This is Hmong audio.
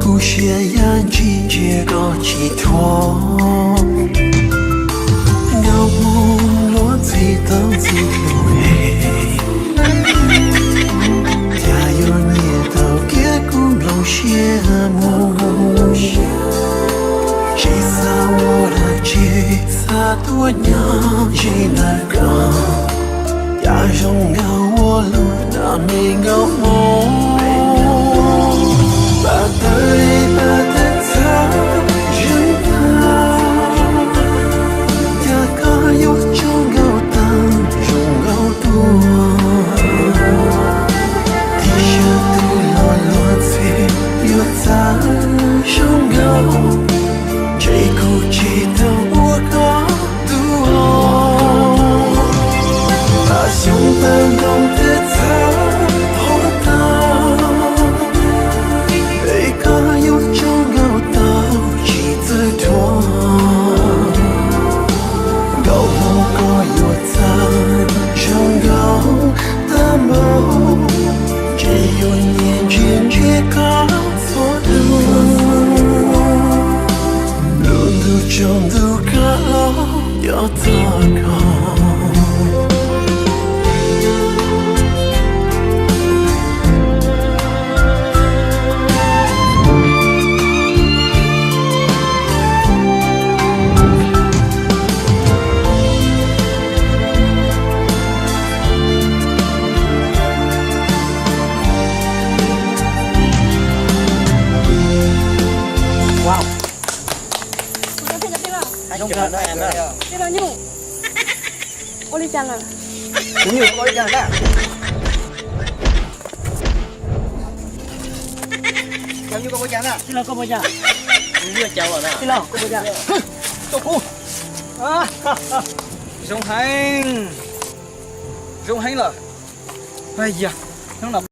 Kuv siab yaj ntshis ntsia koj tsis thuam. Nkauj Hmoob luag ntxhi tau ntxhi lus hem. Cas yuav nyiam tau kiag kuv nplooj siab mus. Tsis xav ua dab tsi, xav tuaj nyob ze ntawm koj. Cas zoo nkauj ua luaj na me nkauj Hmoob. Pab tawm pab tawm txhawb zeeg tag. Cas koj yuav tsaug nkauj tag zoo nkauj tuaj. Tib sab twg los luag ntxhi yuav txawj zoo nkauj. Ntshe kuv tsis tau ua koj tus. Pab xyoob pab ntoo twb txhawb qhov tag. Es koj yuav tsaug nkauj tau tsis txawj dhuav. Nkauj Hmoob koj yuav txawj zoo nkauj tag npaum. Ntshe yuav nyiam ntsia ntsia koj txhua hnub. Lub ntuj tsaus ntuj kab los nco txog koj. Wow. Zoo kawg, tij laug Nyuj. Ua li cas lawm? Kuv Nyuj, koj ua li cas na? Tij laug Nyuj, koj ua li cas na? Tij laug, koj ua li cas? Tij laug, koj ua li cas? Koj kuv. Zoo heev. Zoo heev lawm. Ai ya, hnub no